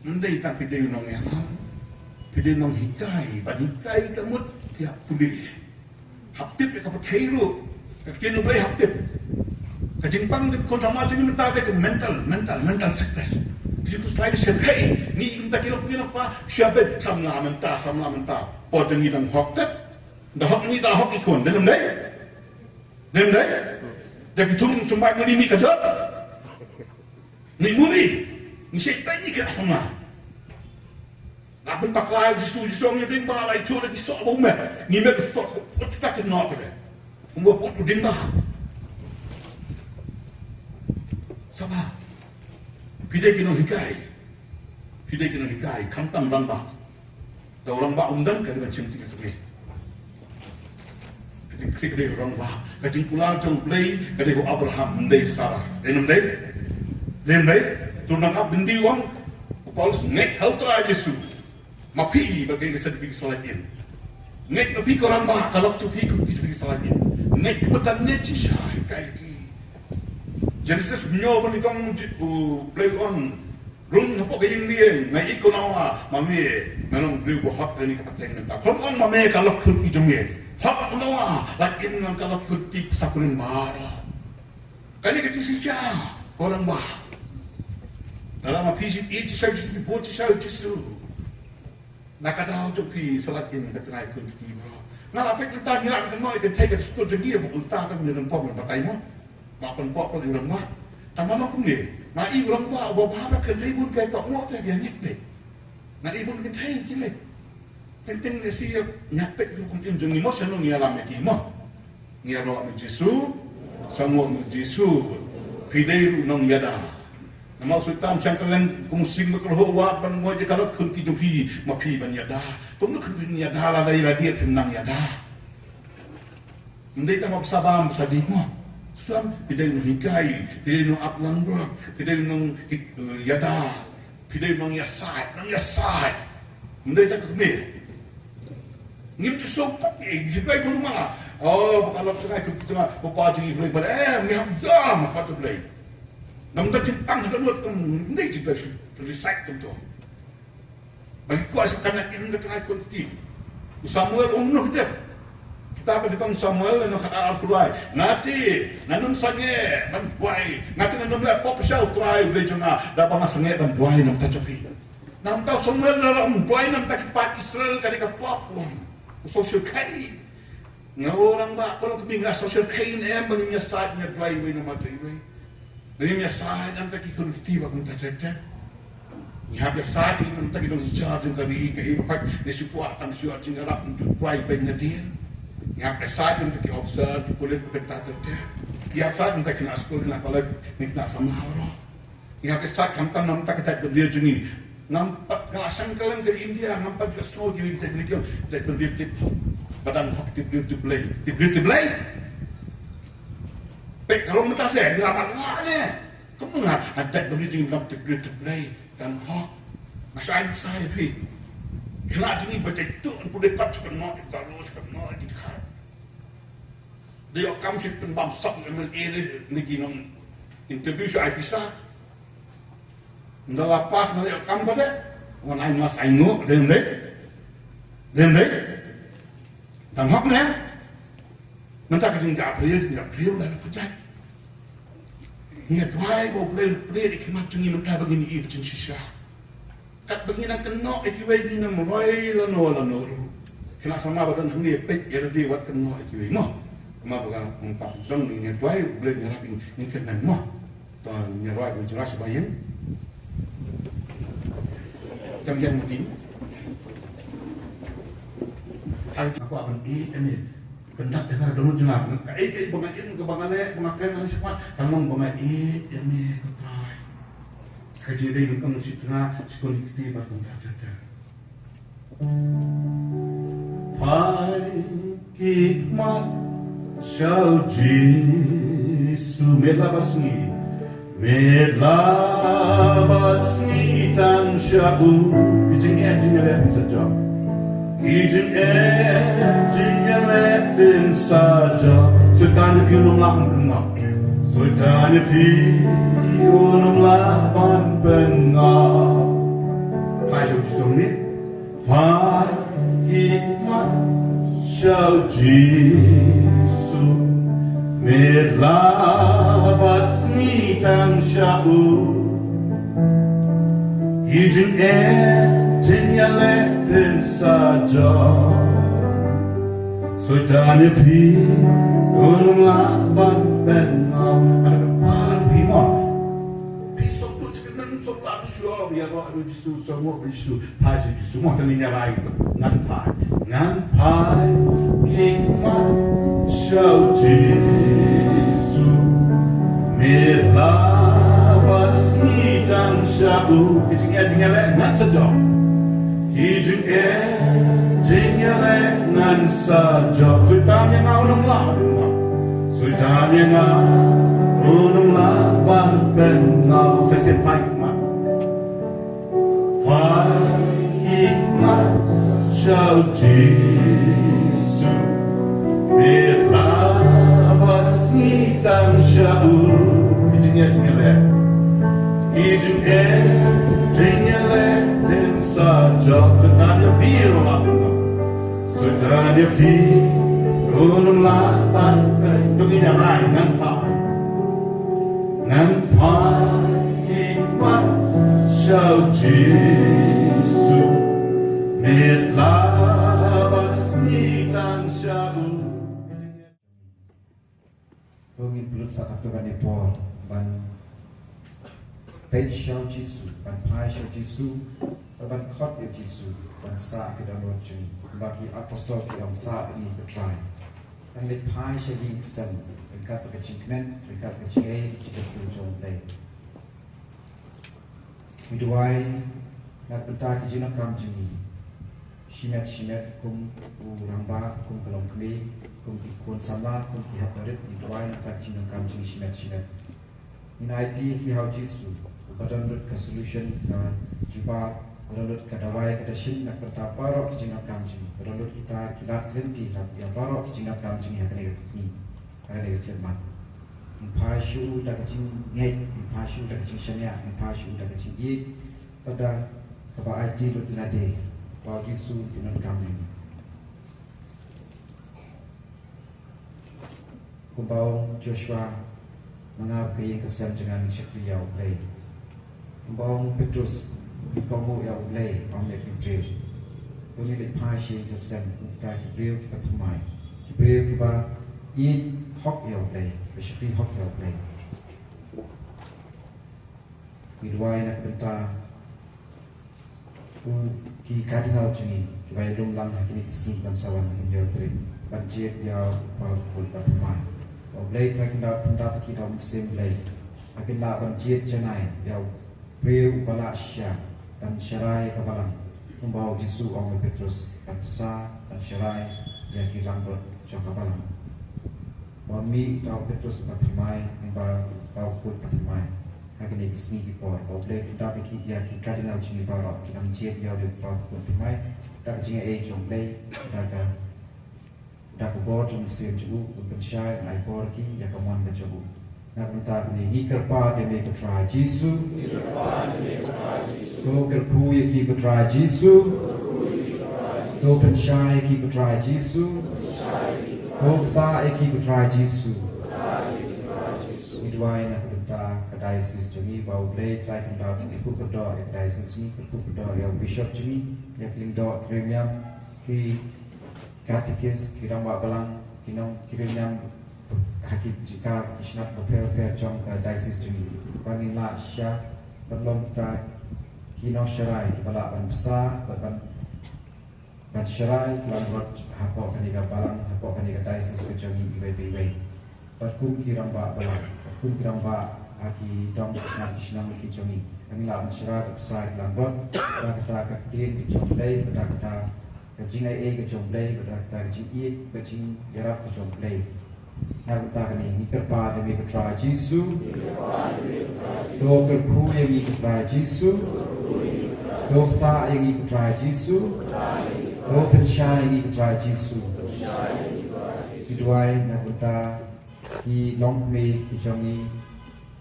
Ndei tang phi dei u nongïalam, phi dei u nonghikai, ban hikai ka mut ïa pule. Hap tip ïa ka pyrthei ruh, ka ktien U Blei hap tip. Ka jingpang dei khun samla jong ngi mynta dei ka mental, mental, mental sickness. Phi tu shlai shyrkhei, ngi mynta ki lok ngi lok pa, shyrkhei samla mynta, samla mynta. Por jong ngi dang hok tet, da hok ngi da hok ki khun, dei ym dei? Dei ym dei? Da ki thung symbai muni mi ka jot. Ngi muri, ngi shait tai ngi kena samla. Nga pynbakla Jisu, Jisu ong ïa ding ba lai chu da ki soh ba u met. Ngi met soh, put ta ki noh ka de. Kumba put u ding ba. Saba. Phi dei ki nonghikai. Phi dei ki nonghikai, khamtam rangbah. Ka rangbah um don ka dei ban shim ti ka kmie. Ka dei, ka dei rangbah. Ka jingkular jong U Blei ka dei u Abraham, ym dei Sarah. Dei ym dei? Dei ym dei? Tu nang ap byndi u ong u Paulus, ngeit ha u Trai Jisu. Ma phi ba ka ïing ka sem phi sa lait im. Ngeit ma phi ka rangbah ka lok tu phi ka phi sa lait im. Ngeit ki ba tang ngeit shisha ka ïa ki. Genesis hynñiew ba nyngkong U Blei u ong. Rung hapoh ka ïing lieng, nga ïeit ko Noah, ma me, nga long briew ba hok ha kane ka pateng mynta. Khlem ong ma me ka lok khun ki jong me. Hok ko Noah, lait im nang ka lok khun ki sa kurim baroh. Kane ka jingshisha, ko rangbah. Lada ma phi shu ïeit shisha Jisu, phi bud shisha Jisu. Na ka daw jong phi sa lait im ka tngai khun ki baroh. Nga la peit mynta ngi la kynnoh ïa ka kynthei ka dustur jong ngi ba mynta ka ngi nang pom nang batai mo. Ba pynpok pynlong ba. Tang ba ma kumne. Nga i u rangbah uba bha ba kynthei bun ka ïa ka mo te ka ïa ngeit beit. Nga i bun kynthei ki leit. Teng teng ne si ïa nga peit ruh kum im jong ngi mo, shano ngi ïalam ïa ki mo. Ngi ïaroh na Jisu, sangwoh na Jisu. Phi dei ruh nongïada. Namar u Soitan shang kylleng kum u sing ba kyrhuh wad ban ngoi ïa ka lok khun ki jong phi, ma phi ban ïada. Kumno khun phi ïada lada ïa lade phim nang ïada. Ym dei tang ba phi sa bam phi sa dih mo. Shuwa phi dei nonghikai, phi dei nongap langbrot, phi dei nong, eh, ïada, phi dei nongïasaid, nongïasaid. Ym dei tang ka kmie. Ngim ju sngewthuh ïa ki Blei pynmala. Oh, ba ka lok tngai khun ki jong nga, ba pa jong ngi Blei ba, eh, ngi hap ïam ha khmat u Blei. Ngam da jingpang ha ka lut kum, ym dei jingpang shu recite kumto. Ba ki kwah shu kane im da tngai khun ki. U Samuel um noh dep. Te ba dei kong Samuel na khat ar phew lai. Nga te, ngan ym sangeh ban duwai. Nga te ngan ym leh pop sha U Trai U Blei jong nga, da ba nga sangeh ban duwai namar ta jong phi. Namar ta Samuel da ym duwai namar ta ki paid Israel ka dei ka pop wan. U social kai. Nga orang ba ko long kmie nga social kai ne em ba ngin ïa said ïa duwai wei namar ta iwei. Ngi ïa said namar ta ki khun kti ba kumta ter ter. Ngi hap ïa said namar ta ki nongshynshar jong ka ri, ka ri ba pait ne shu kwah tang shu ïa jingïarap, ngi ju kwah beiñ nadien. Ngi hap ïa said namar ta ki officer, ki pulit ba kumta ter ter. Ngi hap said namar ta ki khynnah skul, khynnah college, ne khynnah samla baroh. Ngi hap ïa said khamtam namar ta ka jaitbynriew jong ngi. Ngam pat, nga la shang kylleng ka India, ngam pat ju sngew kiwei ki jaitbynriew, jaitbynriew tip hok. Ba dang hok, tip briew tip Blei, tip briew tip Blei. Peit ka long mynta seh, ngi la ban wad ne. Kumno nga, ha jaitbynriew jong ngi ba dang tip briew tip Blei, dang hok. Nga sa ai nuksa ïa phi. Khynnah jong ngi ba jaituh, yn pule pat shu kynnoh ïa ka ro, shu kynnoh ïa ki dkhar. Da ïoh kam shu pynbam sap ïa U M L A ne, ne ki nong interview shu ai pisa. Ynda la pass nga la ïoh kam pat de. Wan ai mas ai nguh, dei ym dei? Dei ym dei? Dang hok ne? Mynta ka jingjah briew, jingjah briew la la pynjah. Ngi duwai ba U Blei un plie ïa ki mat jong ngi mynta ba ngin ïohi ka jingshisha. Katba ngi nang kynnoh ïa kiwei, ngin ym roi lano lano ruh. Khynnah samla ba don hangne, peit ïa lade wat kynnoh ïa kiwei mo. Kumba nga ong pat jong ngi, ngi duwai U Blei un ïarap ïa ngi, ngin kynnoh mo. To ngi rwai, ngi rwai sha ba ïeng. Kam ïeng mati. Ai, nga kwah ban ïeit ïa me. Pyndak ïa nga, don jingah. Kaei kaei ba nga im, kaba nga leh, ba nga kren, nga leh shakhmat. Ka long ba nga ïeit ïa me, ko Trai. Ka jingdei nyngkong shi tnga, shi khyndai kti bad kumta ter ter. Phai khie khmat sha u Jisu, met la bad sngi, met la bad sngi tang sha u. Ki jingeh jingïaleh phin sa jop. Ki jingeh jingïaleh phin sa jop. Soitan ïa phi un ym lah ban pynngop. Soitan ïa phi un ym lah ban pynngop. Phai sha u Jisu, met. Phai khie khmat sha u Jisu, met la bad sngi tang sha u. Ki jingeh jingïaleh phin sa jop. Soitan ïa phi un ym lah ban pynngop. Ada ka pan phi mo. Phi sngewthuh, kynmaw sngewthuh, shu ïaroh ïa u Jisu, sngewthuh ïa u Jisu, phai sha u Jisu. Mo, to ngin ïa rai. Ngan phai, ngan phai khie khmat sha u Jisu, met la bad sngi tang sha u. Ki jingeh jingïaleh ngan sa jop. Ki jingeh jingïaleh ngan sa jop. Soitan ïa nga un ym lah ban pynngop. Soitan ïa nga un ym lah ban pynngop. Sa shisien, phai khmat. Phai khmat sha u Jisu, met la bad sngi tang sha u. Ki jingeh jingïaleh, ki jingeh jingïaleh phin sa jop. Soitan ïa phi un ym lah ban pynngop. Soitan ïa phi un ym lah ban pynngop. To ngin ïa rai, ngan phai, ngan phai khie khmat sha u Jisu, met la bad sngi tang sha u. To ngin pynlut sa katto katne por ban peit sha u Jisu, ban phai sha u Jisu, ban khot ïa u Jisu, ban sah ïa ka dohnud jong ngi. Kumba ki apostol ki ong, sah ïa ngi ko Trai. Ngan leit phai sha ki khyllipmat ryngkat bad ka jingkmen, ryngkat bad ka jingaiei, ka jingkyrkhu jong U Blei. Ngi duwai na ka bynta ki jingdonkam jong ngi. Shimet shimet kum u rangbah, kum ka longkmie, kum ki khun samla, kum ki hep barit, ngi duwai na ka bynta ki jingdonkam jong ngi shimet shimet. Ngin aiti ïa ki ha u Jisu, uba don lut ka solution, ka jubab, uba don lut ka dawai, ka dashin, na ka bynta baroh ki jingdonkam jong ngi, uba don lut kita ki lad ki lynti, na ka bynta baroh ki jingdonkam jong ngi ha kane ka sngi, ha kane ka khyllipmat. Ngin phai sha u da ka jingngeit, ngin phai sha u da ka jingshaniah, ngin phai sha u da ka jingïeit, bad da kaba aiti lut ïa lade, ba u Jisu un pyndonkam ïa ngi. Kumba u Joshua, ma nga bad ka ïing ka sem jong nga ngin shakri ïa U Blei. Kumba u Petrus, ngi kohnguh ïa U Blei, ong ïa ki briew. Kumba ngi leit phai sha ïing sha sem, kumta ki briew kiba thymmai, ki briew kiba ïeit hok ïa U Blei, kiba shakri hok ïa U Blei. Ngi duwai na ka bynta u, ki Cardinal jong ngi, kiba ïalum lang ha kine ki sngi ban sa wan, kin ïoh trei ban jied ïa u Pau Kut Bathymmai. U Blei Trai Kynrad, pyndap ïa ki da u Mynsiem Blei, ba kin lah ban jied janai ïa u briew uba lah shisha ban sharai ka balang, kumba u Jisu u ong ïa u Petrus, ban bsa, ban sharai ïa ki langbrot jong ka balang. Ba mih uta u Petrus uba thymmai, kumba u Pau Kut Bathymmai ha kine ki sngi ki por. Ba U Blei pyndap ïa ki, ïa ki Cardinal jong ngi baroh, kin ym jied ïa u Pau Kut Bathymmai, da ka jingaiei jong U Blei, da ka, da ka bor jong u Mynsiem jong u, un pynshai, un ai bor ïa ki ïa ka mon ka jong u. Na ka bynta kane ngi kyrpad ïa me ko Trai Jisu. To kyrkhu ïa ki ko Trai Jisu. To pynshai ïa ki ko Trai Jisu. To ktah ïa ki ko Trai Jisu. Ngi duwai na ka bynta ka diocese jong ngi, ba U Blei Trai Kynrad un kyrkhu kyrdoh ïa ka diocese jong ngi, kyrkhu kyrdoh ïa u bishop jong ngi, ïa ki lyngdoh ki riewniam, ki katekis, ki rangbah balang, ki nong, ki riewniam ha ki jaka, ki shnat bapher bapher jong ka diocese jong ngi, ba ngin lah shisha ban long kita ki nongsharai kiba lah ban bsa, ban, ban ban sharai ki langbrot hapoh kane ka balang, hapoh kane ka diocese ka jong ngi iwei pa iwei. Bad kum ki rangbah balang, bad kum ki rangbah ha ki dong, ki shnong, ki shnong ki jong ngi, ba ngin lah ban sharai bad bsa ki langbrot da kata ka ktien ka jong U Blei, bad da kata ka jingaiei ka jong U Blei, bad da kata ka jingïeit, ka jingïarap ka jong U Blei. Na ka bynta kane ngi kyrpad ïa me ko Trai Jisu. To kyrkhu ïa ngi ko Trai Jisu. To ktah ïa ngi ko Trai Jisu. To pynshai ïa ngi ko Trai Jisu. Ngi duwai na ka bynta ki longkmie ki jong ngi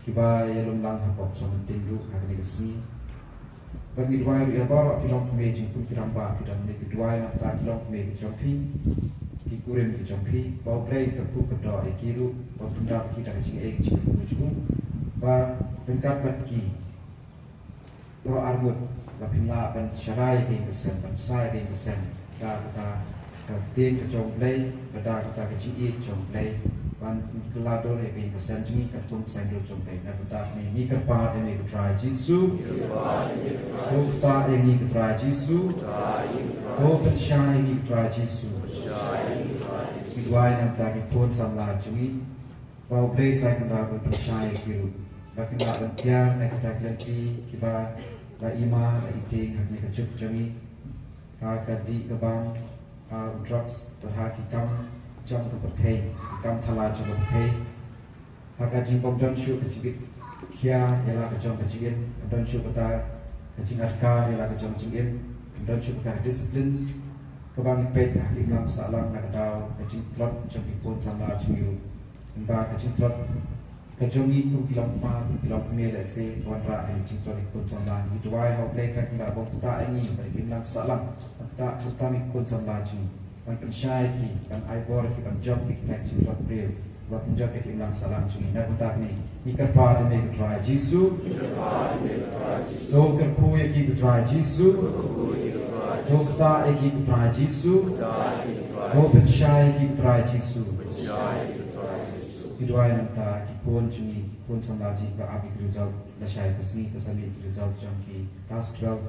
kiba ïalum lang hapoh Sohmynting ruh ha kane ka sngi. Bad ngi duwai ruh ïa baroh ki longkmie jong ngi, ki rangbah, ki don ne, ngi duwai na ka bynta ki longkmie ki jong phi, ki kurim ki jong phi, ba U Blei un kyrkhu kyrdoh ïa ki ruh, ba un pyndap ïa ki da ka jingaiei ka jingkyrkhu jong u, ba ryngkat bad ki baroh arngut, ba phin lah ban sharai ïa ka ïing ka sem, ban bsa ïa ka ïing ka sem da kata ka ktien ka jong U Blei, bad da kata ka jingïeit jong U Blei, ban kylla dur ïa ka ïing ka sem jong ngi katkum ka saiñdur jong U Blei. Na ka bynta kane ngi kyrpad ïa me ko Trai Jisu. To ktah ïa ngi ko Trai Jisu. To pynshai ïa ngi ko Trai Jisu. Ngi duwai na ka bynta ki khun samla jong ngi, ba U Blei Trai Kynrad un pynshai ïa ki ruh, ba kin lah ban tiar na kita ki lynti kiba la i ma la i tieng ha kane ka juk jong ngi, ha ka dih ka bam, ha u drugs, bad ha ki kam jong ka pyrthei, ki kam thala jong ka pyrthei, ha ka jingbym don shuh ka jingkitkhia ïa la ka jong ka jingim, kam don shuh kata ka jingadkar ïa la ka jong ka jingim, kam don shuh kata ka discipline kaba ngi peit ha ka imlang sahlang na ka daw ka jingtlot jong ki khun samla jong ngi ruh. Kumba ka jingtlot ka jong ngi kum ki longkmie, kum ki longkmie lehse ka wanrah ïa ka jingtlot ïa ki khun samla. Ngi duwai ha U Blei Trai Kynrad ba un ktah ïa ngi ha ka imlang sahlang, ba un ktah khamtam ïa ki khun samla jong ngi, ban pynshai ïa ki, ban ai bor ïa ki, ban jop ïa kita ki jingtlot briew, ban pynjop ïa ka imlang sahlang jong ngi. Na ka bynta kane ngi kyrpad ïa me ko Trai Jisu. To kyrkhu ïa ki ko Trai Jisu. To ktah ïa ki ko Trai Jisu. To pynshai ïa ki ko Trai Jisu. Ngi duwai na ka bynta ki khun jong ngi, ki khun samla jong ngi ba ap ïa ki result lashai ka sngi, ka submit ki result jong ki class twelve.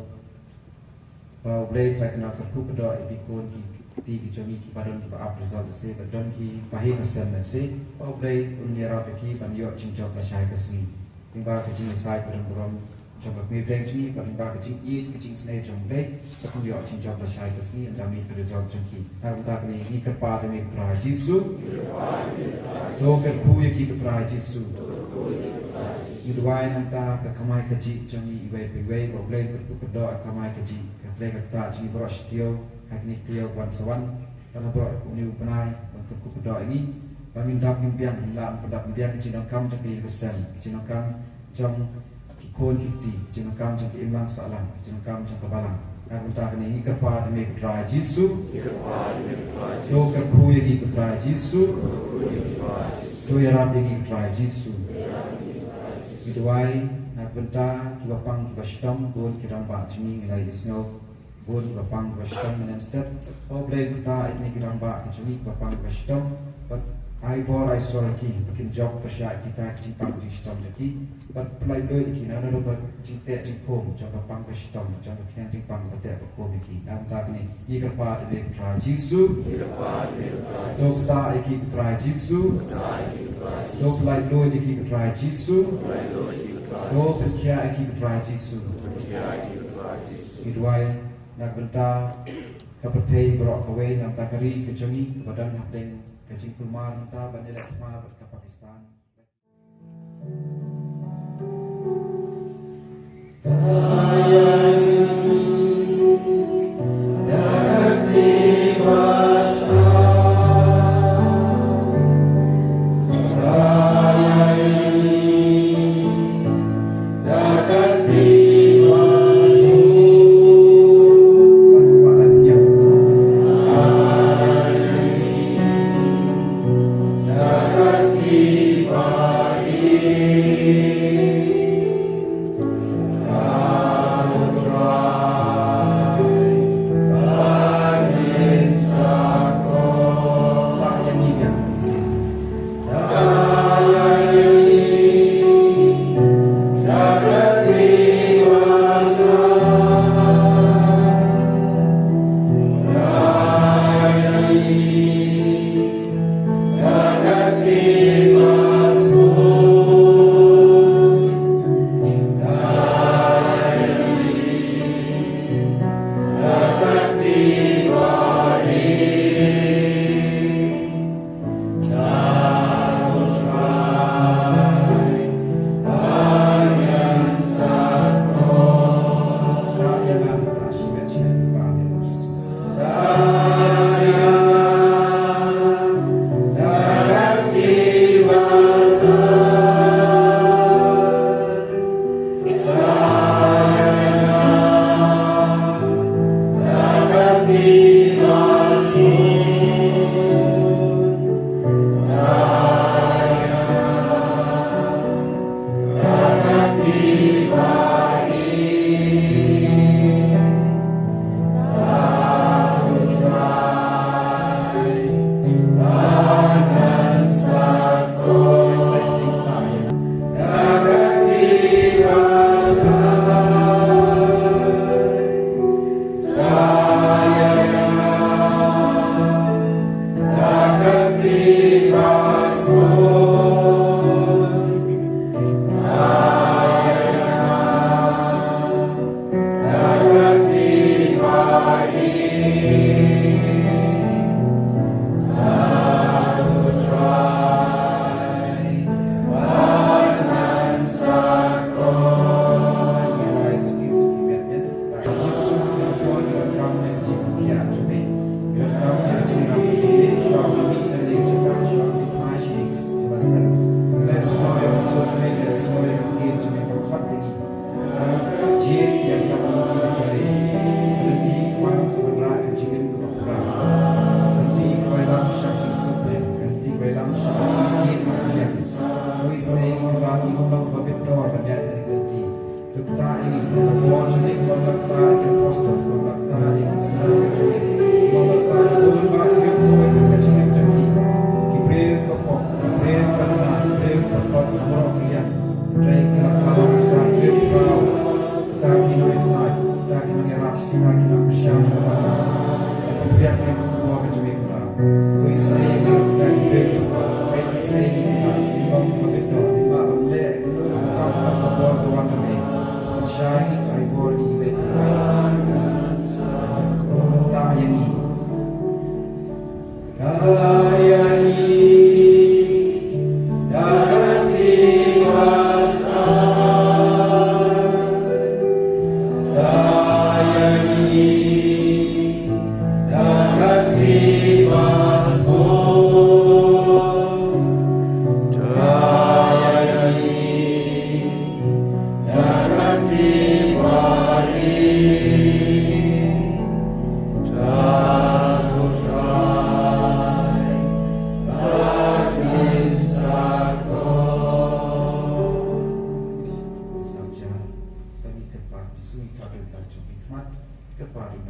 Ba U Blei Trai Kynrad un kyrkhu kyrdoh ïa ki khun ki kti ki jong ngi kiba don kiba ap result lehse, ba don kiba heh ka sem lehse. Ba U Blei un ïarap ïa ki ban ïoh jingjop lashai ka sngi. Lyngba ka jingïasaid burom burom jong ka Kmie Blei jong ngi, bad lyngba ka jingïeit ka jingisynei jong U Blei, ba kin ïoh jingjop lashai ka sngi, ynda mih ka result jong ki. Na ka bynta kane ngi kyrpad ïa me ko Trai Jisu. To kyrkhu ïa ki ko Trai Jisu. Ngi duwai na ka bynta ka kamai kajih jong ngi iwei pa iwei, ba U Blei un kyrkhu kyrdoh ïa ka kamai kajih, ka trei ka ktah jong ngi baroh shi taïew ha kine ki taïew ban sa wan. Bad ha baroh une u bnai, ba un kyrkhu kyrdoh ïa ngi, ba ngin dap ngin biang, ngin lah ban pyndap pyndap ïa ka jingdonkam jong ka ïing ka sem, ka jingdonkam jong ki khun ki kti, ka jingdonkam jong ka imlang sahlang, ka jingdonkam jong ka balang. Na ka bynta kane ngi kyrpad ïa me ko Trai Jisu. To kyrkhu ïa ngi ko Trai Jisu. To ïarap ïa ngi ko Trai Jisu. Ngi duwai na ka bynta kiba pang kiba shitom, bun ki rangbah jong ngi ngi la ïohsngew, bun kiba pang kiba shitom mynne mynstep. Ko Blei, kata ïa kine ki rangbah ki jong ngi kiba pang kiba shitom, bad ai bor ai sor ïa ki ba kin jop pyrshah kita ki jingpang jingshitom jong ki. Bad pyllait luid ïa ki na ka bynta ka jingteh jingkhum jong ka pang ka shitom, jong ka khñiang jingpang ba teh ba khum ïa ki. Namar kata ngi kyrpad ïa ka Trai Jisu. To ktah ïa ki ko Trai Jisu. To pyllait luid ïa ki ko Trai Jisu. To pynkhiah ïa ki ko Trai Jisu. Ngi duwai na ka bynta ka pyrthei baroh kawei, na ka bynta ka ri ka jong ngi kaba don hapdeng ka jingkulmar mynta ban ïaleh thma bad ka Pakistan.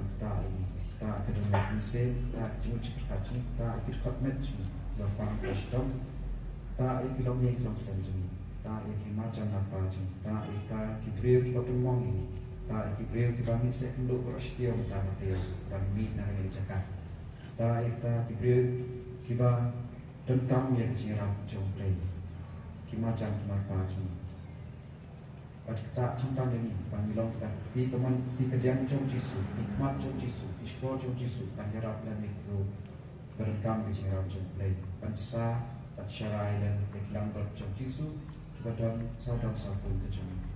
Kata ïa ngi, kata ka dong ka mynsiem, kata ka jingmut jingpyrkhat jong ngi, kata ïa ki dkhot met jong ngi, ki longpang ki longshiteng, kata ïa ki longïing ki longsem jong ngi, kata ïa ki marjan marpa jong ngi, kata ïa kita ki briew kiba pynmong ïa ngi, kata ïa ki briew kiba mih sha kynduh baroh shi taïew mynta ka taïew ban mih na kane ka jaka, kata ïa kita ki briew kiba donkam ïa ka jingïarap jong U Blei, ki marjan ki marpa jong ngi. Bad kata khamtam ïa ngi ba ngi long ka kti kamon, kti kadiang jong U Jisu, ki khmat jong U Jisu, ki shkor jong U Jisu, ban ïarap lem ïa kito kiba donkam ka jingïarap jong U Blei, ban sah bad sharai lem ïa ki langbrot jong U Jisu kiba don saw dong saw pun ka jong ngi.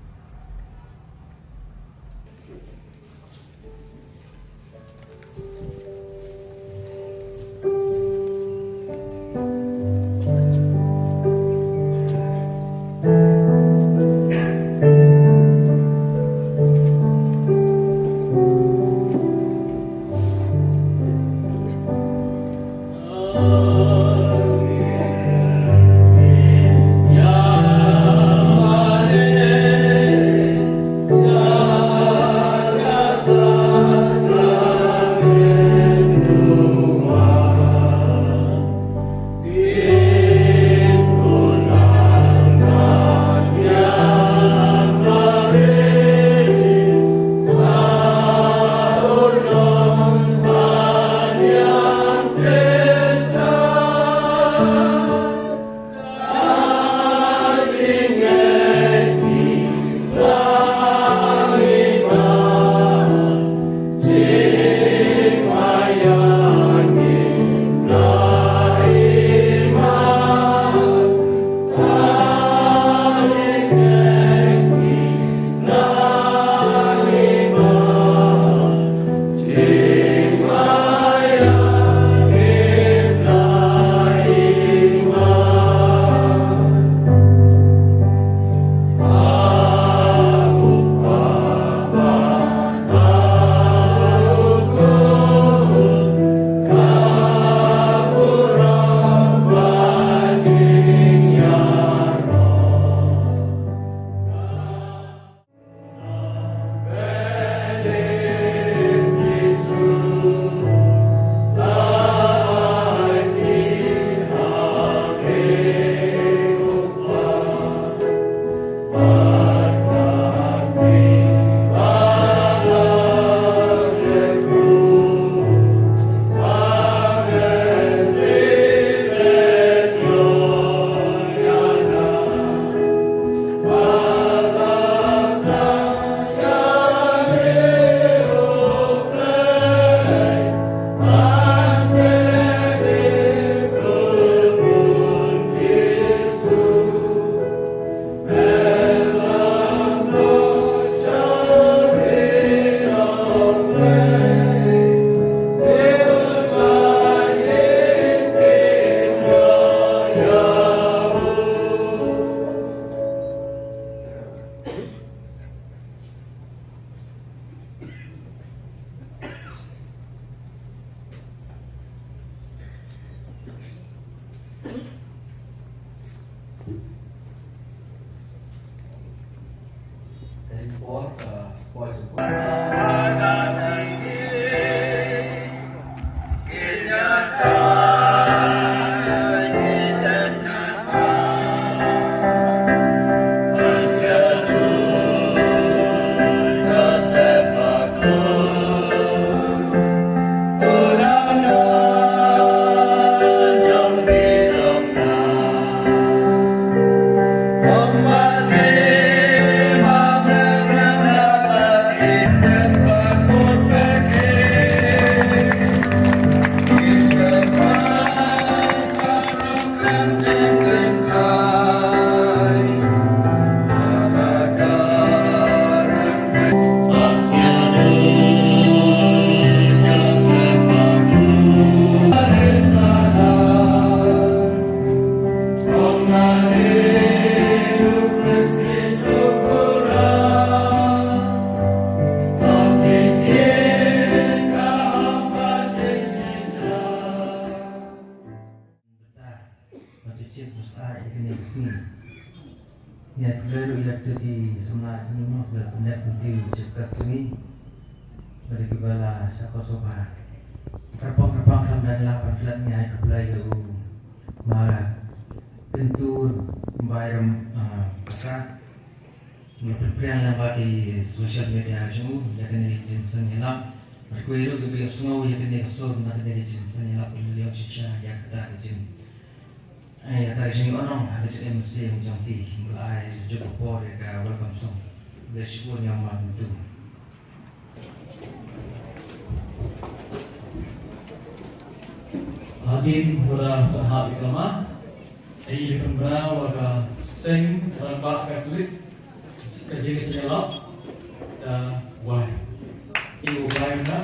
Bad ïa kane ka sngi, ïa khublei ruh ïa kito ki samla jong ngi, ba la pynleit syntiew ïa ka sngi. Bad ïa kiba la sha ka sopha. Kyrpang kyrpang khlem da la ban klet ngi ai khublei ïa u ma Kyntur Bai Ram, ah, Pasa. Ngi pynpriang lyngba ki social media jong u ïa kane ka jingseng ïalap. Bad kawei ruh kiba ïohsngew ïa kane ka sur na kane ka jingseng ïalap, u la ïoh shisha ïa kata ka jing, eh, ïa kata ka jingïohnong ha ka jingim mynsiem jong ki. Ba la ai jong ka por ïa ka welcome song. Khublei shibun ïa u ma Kyntur. Hadien ba la pynhap ïa ka ma, ai ïa ka pynbna wa ka seng rangbah Katholik ka jingseng ïalap, ka wai. Ïa u Bai na